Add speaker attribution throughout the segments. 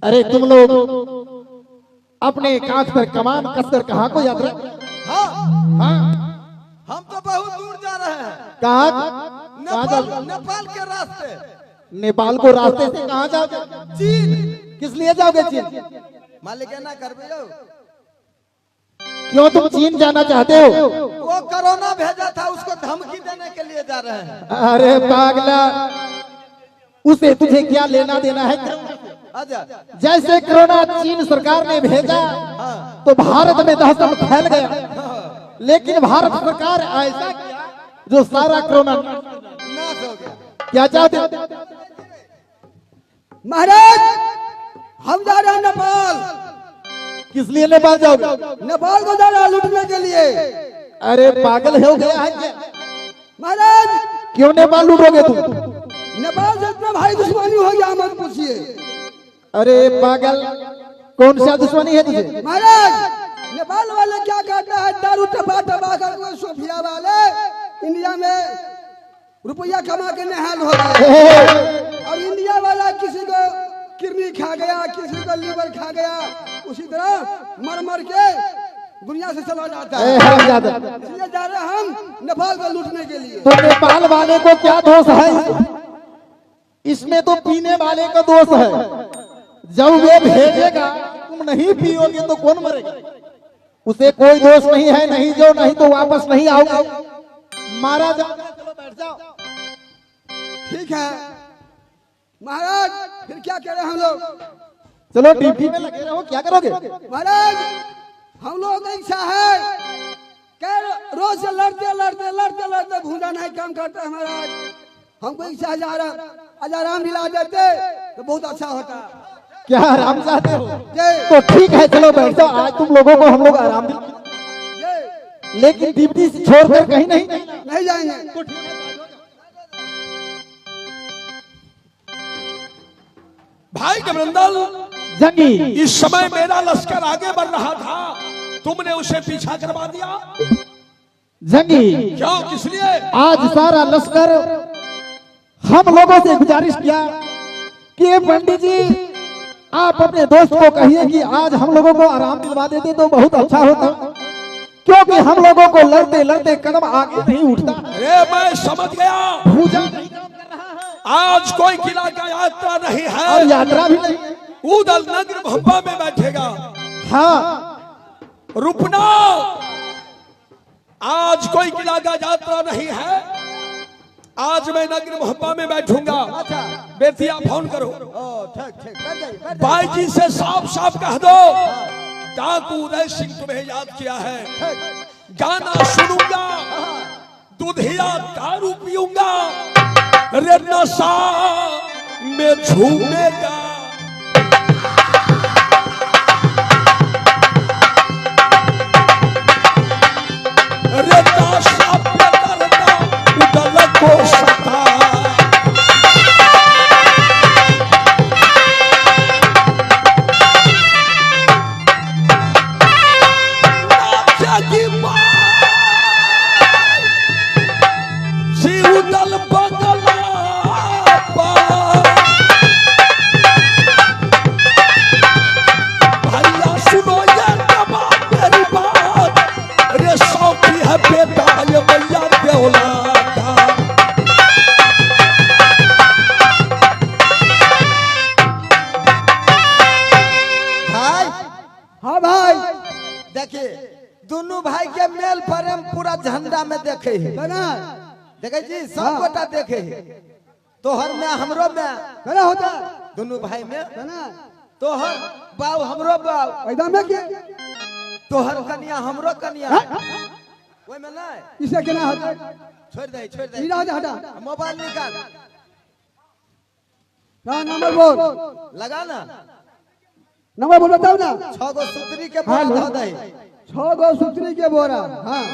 Speaker 1: अरे तुम लोग अपने कांख पर कमान कसकर कहाँ को यात्रा?
Speaker 2: हाँ
Speaker 1: हाँ,
Speaker 2: हम तो बहुत दूर जा रहे हैं।
Speaker 1: कहाँ?
Speaker 2: नेपाल, नेपाल के रास्ते।
Speaker 1: नेपाल को रास्ते से कहाँ जाओगे?
Speaker 2: चीन।
Speaker 1: किस लिए जाओगे चीन?
Speaker 2: मालिक ना करबे।
Speaker 1: क्यों तुम चीन जाना चाहते हो?
Speaker 2: वो कोरोना भेजा था, उसको धमकी देने के लिए जा रहे हैं।
Speaker 1: अरे पागला, उसे तुझे क्या लेना देना है?
Speaker 2: अच्छा,
Speaker 1: जैसे कोरोना चीन सरकार ने भेजा तो भारत में दहशत फैल गया, लेकिन भारत सरकार ऐसा किया जो सारा कोरोना
Speaker 2: नाश हो गया।
Speaker 1: क्या चाहते हो?
Speaker 3: महाराज हम जा रहे हैं नेपाल।
Speaker 1: किस लिए नेपाल जाओगे?
Speaker 3: नेपाल को जा रहे हैं लूटने के लिए।
Speaker 1: अरे पागल हो गया है क्या?
Speaker 3: महाराज
Speaker 1: क्यों नेपाल लूटोगे तुम?
Speaker 3: नेपाल से इतना भाई दुश्मनी हो गया, मत पूछिए।
Speaker 1: अरे पागल, कौन सा दुश्मनी है तुझे?
Speaker 3: महाराज नेपाल वाले क्या करता है, दारू टपा टपा कर सोफिया वाले इंडिया में रुपया कमा के निहाल हो गए, और इंडिया वाला किसी को किडनी खा गया, किसी को लीवर खा गया, उसी तरह मर मर के दुनिया से चला जाता है। इसलिए जा रहे हम नेपाल को लूटने के लिए।
Speaker 1: तो नेपाल वाले को क्या दोष है इसमें? तो पीने वाले का दोष है। जब वो भेजेगा तुम नहीं पियोगे तो कौन मरेगा? उसे कोई दोष नहीं है। नहीं जो नहीं तो वापस नहीं आओगे, मारा जाओगे। चलो बैठ जाओ।
Speaker 3: ठीक है महाराज, फिर क्या करें हम लोग?
Speaker 1: चलो ड्यूटी में लगे रहो, क्या करोगे?
Speaker 3: महाराज हम लोग का इच्छा है रोज से लड़ते लड़ते लड़ते लड़ते भूजा नहीं काम करते है महाराज। हमको इच्छा है आज आराम दिला देते तो बहुत अच्छा होता।
Speaker 1: क्या आराम चाहते हो? तो ठीक है, चलो बैठ जाओ। आज तुम लोगों को हम लोग आराम दिला, लेकिन ड्यूटी छोड़कर कहीं नहीं
Speaker 3: नहीं जाएंगे।
Speaker 1: तो ठीक है।
Speaker 4: भाई गबरंदल
Speaker 1: जंगी,
Speaker 4: इस समय मेरा लश्कर आगे बढ़ रहा था, तुमने उसे पीछा करवा दिया।
Speaker 1: जंगी
Speaker 4: क्यों, किस लिए?
Speaker 1: आज सारा लश्कर हम लोगों से गुजारिश किया कि पंडित जी आप अपने दोस्त को कहिए कि आज हम लोगों को आराम दिलवा देते तो बहुत अच्छा होता, क्योंकि हम लोगों को लड़ते लड़ते कदम आगे नहीं उठता।
Speaker 4: अरे मैं समझ गया,
Speaker 1: भूजा नहीं काम कर रहा है।
Speaker 4: आज कोई किला का यात्रा नहीं है
Speaker 1: और यात्रा भी नहीं।
Speaker 4: उदल नगर भब्बा में बैठेगा।
Speaker 1: हाँ
Speaker 4: रुकना, आज कोई किला का यात्रा नहीं है। आज मैं नगर मोहब्बा में बैठूंगा।
Speaker 2: अच्छा
Speaker 4: बेतिया फोन करो,
Speaker 2: ठीक ठीक कर जाइए।
Speaker 4: भाई जी से साफ साफ कह दो, डाकू उदय सिंह तुम्हें याद किया है। गाना सुनूंगा, दुधिया दारू पीऊंगा, रे नशा में झूमेगा। रे नशा पे करता उदल को सता।
Speaker 2: देखिए दोनों भाई के मेल प्रेम पूरा झंडा में देखे है
Speaker 3: ना,
Speaker 2: देखे जी सब गोटा देखे है। तोहर में हमरो में
Speaker 3: केना होता
Speaker 2: दोनों भाई में,
Speaker 3: केना
Speaker 2: तोहर बाप हमरो बाप,
Speaker 3: एकदम में के
Speaker 2: तोहर कन्या हमरो कन्या, ओय में नहीं
Speaker 3: इसे केना होता?
Speaker 2: छोड़ दे छोड़ दे,
Speaker 3: इरा हटा
Speaker 2: मोबाइल निकाल
Speaker 3: ना, नंबर बोल
Speaker 2: लगा ना,
Speaker 3: नंबर बोल बताओ ना।
Speaker 2: 6 गो सुतरी के बोरा धो दे,
Speaker 3: 6 गो सुतरी के बोरा। हाँ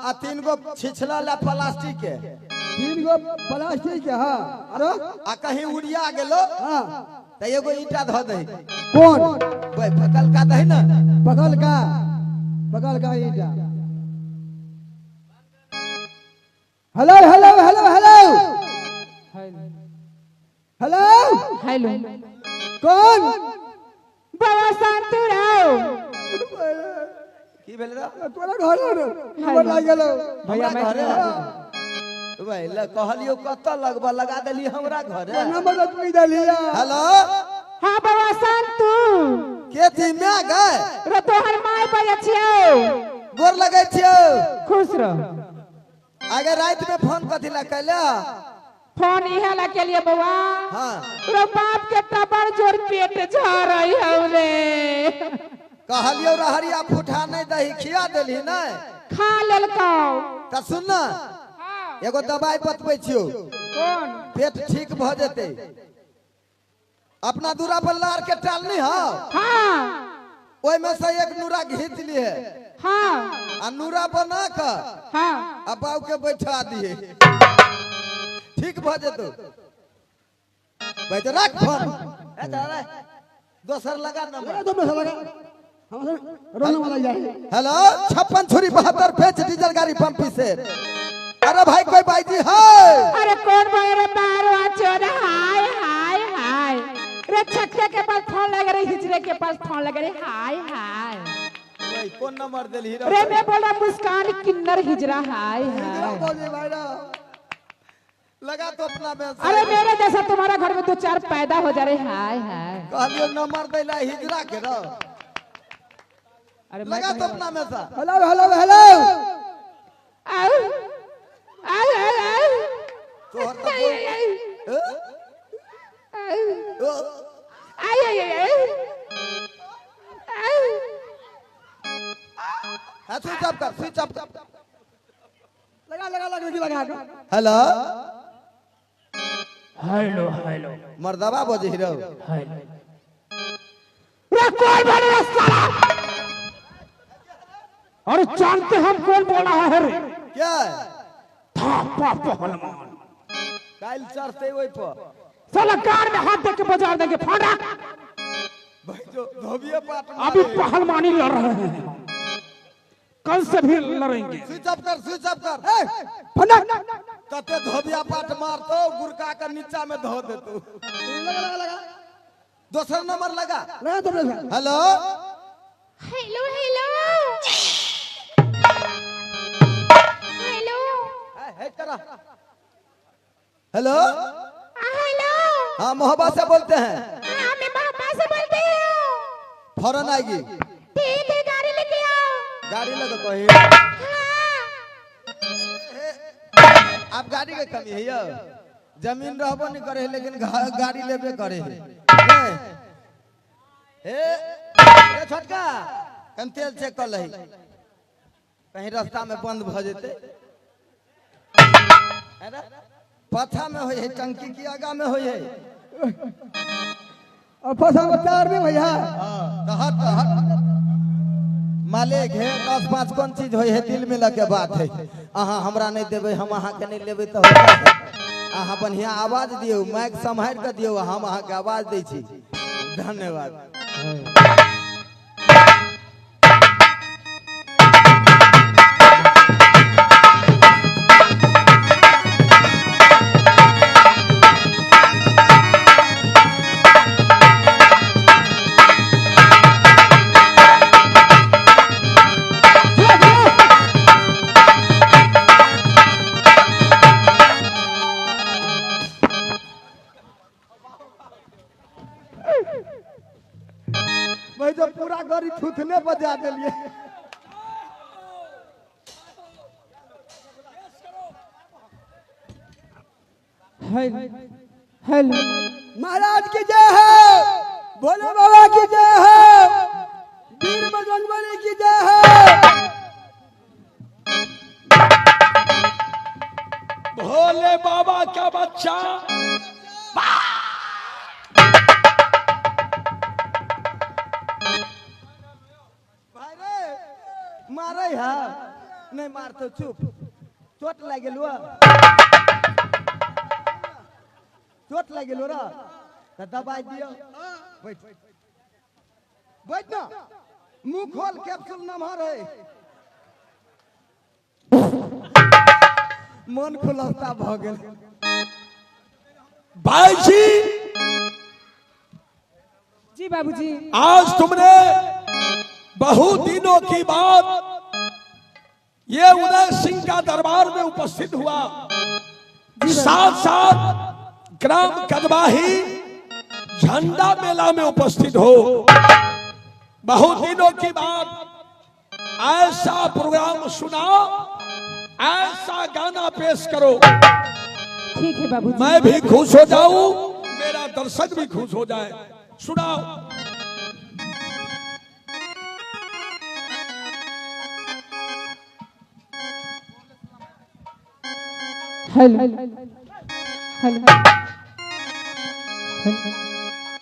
Speaker 2: आ 3 गो छिछला ला प्लास्टिक के,
Speaker 3: 3 गो प्लास्टिक के। हाँ अरे
Speaker 2: आ कहीं उड़िया गेलो।
Speaker 3: हाँ
Speaker 2: त एगो ईटा धो दे।
Speaker 3: कौन?
Speaker 2: ओए पकल का दे ना,
Speaker 3: पकल का, पकल का ईटा। Hello hello hello hello hello
Speaker 5: hello,
Speaker 3: कौन?
Speaker 5: बाबा शांतु राव।
Speaker 2: की भेल रे?
Speaker 3: तोरा घर रे नंबर लागि गेलो।
Speaker 5: भैया
Speaker 2: हमरा घरे वही कहलियो कतऽ लगबा लगा देली हमरा घरे।
Speaker 3: नंबर तो तू देलिया।
Speaker 2: हेलो।
Speaker 5: हाँ बाबा शांतु।
Speaker 2: के थी my गए?
Speaker 5: रे तोहर my बजै छियौ।
Speaker 2: गोर लगै छियौ।
Speaker 5: खुश रह।
Speaker 2: आगे रात में फोन कथी ला कैले?
Speaker 5: फोन इहे ला के लिए बउआ।
Speaker 2: हाँ।
Speaker 5: रे बाप के तबर जोर पेट झरै हौ रे।
Speaker 2: कहलियो रहरिया फुठा नहीं दही खिया देली नहीं?
Speaker 5: खा लेलकौ।
Speaker 2: त सुन ना।
Speaker 5: हाँ।
Speaker 2: एगो दवाई बतबै छियौ।
Speaker 5: कोन?
Speaker 2: पेट ठीक भ जेतै। अपना दूरा पर लार के टालनी हौ।
Speaker 5: हाँ।
Speaker 2: ओहि में से एक नूरा घींच लिए।
Speaker 5: हाँ।
Speaker 2: आ नूरा बना के।
Speaker 5: हाँ।
Speaker 2: आ बाऊ के बैठा दिए। ठीक भ जेतौ। बैठ रख फोन। ए चल दोसर लगा नंबर।
Speaker 3: लगा दो लगा। हम रोने वाला जाए।
Speaker 2: हेलो 56 छुरी 72 पेच डीजल गाड़ी पंपी से। अरे भाई कोई भाई जी है?
Speaker 5: अरे कौन भाई रे बारवा चोर? हाय हाय हाय रे छक्के के पास फोन लग रही, हिजरे के पास फोन लग रही। हाय हाय।
Speaker 2: वही कौन नंबर देली
Speaker 5: रे? मैं बोल रहा मुस्कान किन्नर हिजरा। हाय हाय।
Speaker 3: बोल भाई
Speaker 2: लगा तो अपना में।
Speaker 5: अरे मेरे जैसा तुम्हारा घर में दो चार पैदा हो जा रहे। हाय हाय।
Speaker 2: कहलियो नंबर देला हिजरा के रो।
Speaker 5: अरे
Speaker 2: लगा तो अपना में सा।
Speaker 3: Hello hello hello.
Speaker 5: आओ आओ आओ।
Speaker 2: तोहर तो
Speaker 5: आई आई आई आई।
Speaker 2: हां स्विच ऑफ कर, स्विच ऑफ कर।
Speaker 3: लगा लगा लगा लगा।
Speaker 2: Hello
Speaker 5: hello hello.
Speaker 2: मर्दवा बजे रो।
Speaker 5: हेलो रे कौन बोल रहा साला? अरे जानते हम कौन बोल रहा है रे?
Speaker 2: क्या
Speaker 5: थापा पहलवान।
Speaker 2: काल चढ़ते ओइ पर
Speaker 5: साला कार में हाथ देके बजा देंगे फाड़ा।
Speaker 2: भाई जो धोबिए पाट
Speaker 5: अभी पहलवानी लड़ रहे हैं, कल से भी लड़ेंगे।
Speaker 2: स्विच ऑफ कर, स्विच ऑफ कर।
Speaker 3: ए फंडा
Speaker 2: तते धोबिया पाट मारतो गुरका के नीचा में धो देतो।
Speaker 3: लगा लगा लगा।
Speaker 2: दोसर नंबर लगा।
Speaker 3: लगा तो
Speaker 2: हेलो
Speaker 5: हेलो हेलो हेलो।
Speaker 2: हे करा। Hello
Speaker 5: hello.
Speaker 2: हाँ मोहब्बत से बोलते हैं।
Speaker 5: हाँ मैं मोहब्बत से बोलती हूँ।
Speaker 2: फौरन आएगी।
Speaker 5: ठीक है गाड़ी लेके आओ।
Speaker 2: गाड़ी लगे कहीं।
Speaker 5: हाँ।
Speaker 2: आप गाड़ी के कमी है यो। जमीन रहबो नहीं करे लेकिन गाड़ी लेबे करे है। ए छोटका कन तेल चेक कर लही कहीं रास्ता में बंद भ जेते। पाछा में होय है टंकी की आगा में होय है।
Speaker 3: और पाछा में तार में भैया।
Speaker 2: हां तो हट हट मालिक है 10 5 कौन चीज होय है दिल में लगे बात है। अहाँ हमरा नहीं देबै हम अहाँ के नहीं लेबै तो अहाँ बढ़िया आवाज दियौ, माइक सम्हारि के दियौ, हम अहाँ के आवाज दै छी। धन्यवाद। भाई जो पूरा गाड़ी थूथने बजा दिलिए।
Speaker 5: हेलो
Speaker 3: महाराज की जय हो, भोले बाबा की जय हो, वीर बजरंगबली की जय हो।
Speaker 4: भोले बाबा का बच्चा
Speaker 2: भाई रे मारे है नहीं मारतो चुप। चोट लाग गेलो, चोट लाग गेलो रे त दवाई दियो। बैठ बैठ ना, मुंह खोल, कैप्सूल नमहर है। मन खुलासा भ गेल।
Speaker 4: भाई जी
Speaker 5: जी बाबूजी।
Speaker 4: आज तुमने बहुत दिनों की बात ये उदय सिंह का दरबार में उपस्थित हुआ, साथ साथ ग्राम कदवाही झंडा मेला में उपस्थित हो। बहुत दिनों की बात ऐसा प्रोग्राम सुनाओ, ऐसा गाना पेश करो,
Speaker 5: ठीक है बाबूजी।
Speaker 4: मैं भी खुश हो जाऊं, मेरा दर्शक भी खुश हो जाए। सुनाओ।
Speaker 5: हेलो हेलो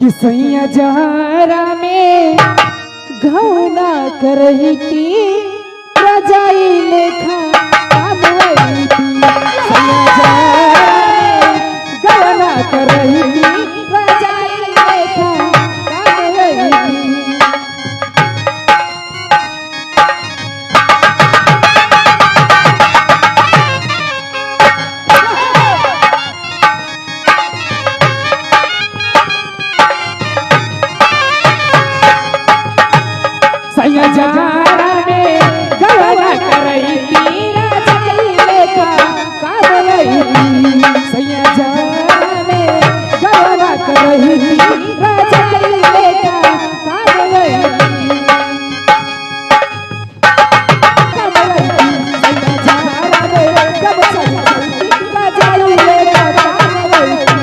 Speaker 5: किसैया जहरा में घौना करही थी, रजाई लेखा कामवई थी। सैया जहरा में गौना करही थी, रजाई लेखा कामवई थी। सैया जहरा में गौना करही थी, रजाई लेखा कामवई थी। सैया जहरा में गौना करही थी, रजाई लेखा कामवई थी। कामवई थी। सैया जहरा में गौना करही थी, रजाई लेखा कामवई थी।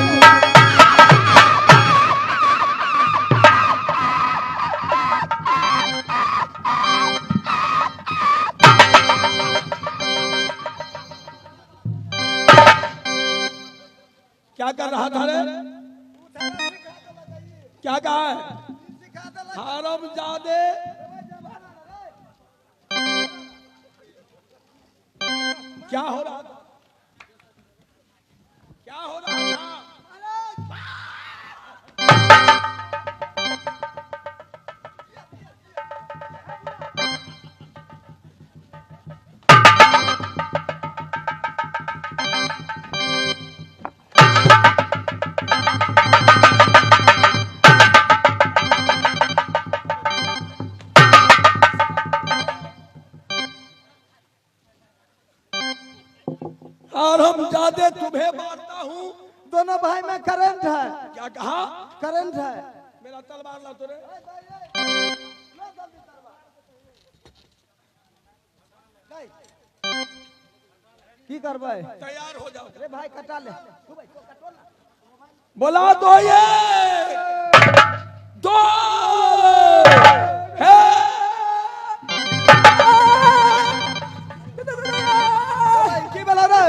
Speaker 4: क्या कर रहा था रे? क्या कहा है? हरामजादे, क्या हो रहा था? क्या हो रहा था? हरामजादे, तुम्हें मारता हूँ।
Speaker 2: दोनों भाई में करंट है।
Speaker 4: क्या कहा?
Speaker 2: करंट है।
Speaker 4: मेरा तलवार ला तो रे।
Speaker 2: की करबै?
Speaker 4: तैयार हो जाओ।
Speaker 2: रे भाई कटा ले।
Speaker 4: बोला दो ये दो है।
Speaker 2: की भेलो रे?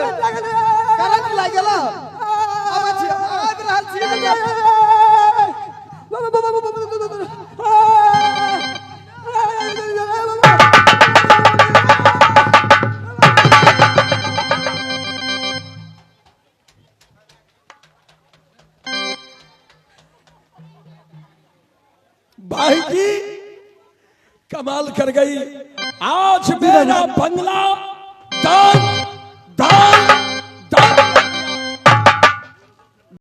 Speaker 2: करंट लागि गेलो। आबै छी, आबि रहल छी।
Speaker 4: भाई जी कमाल कर गई। आज मेरा बंगला दान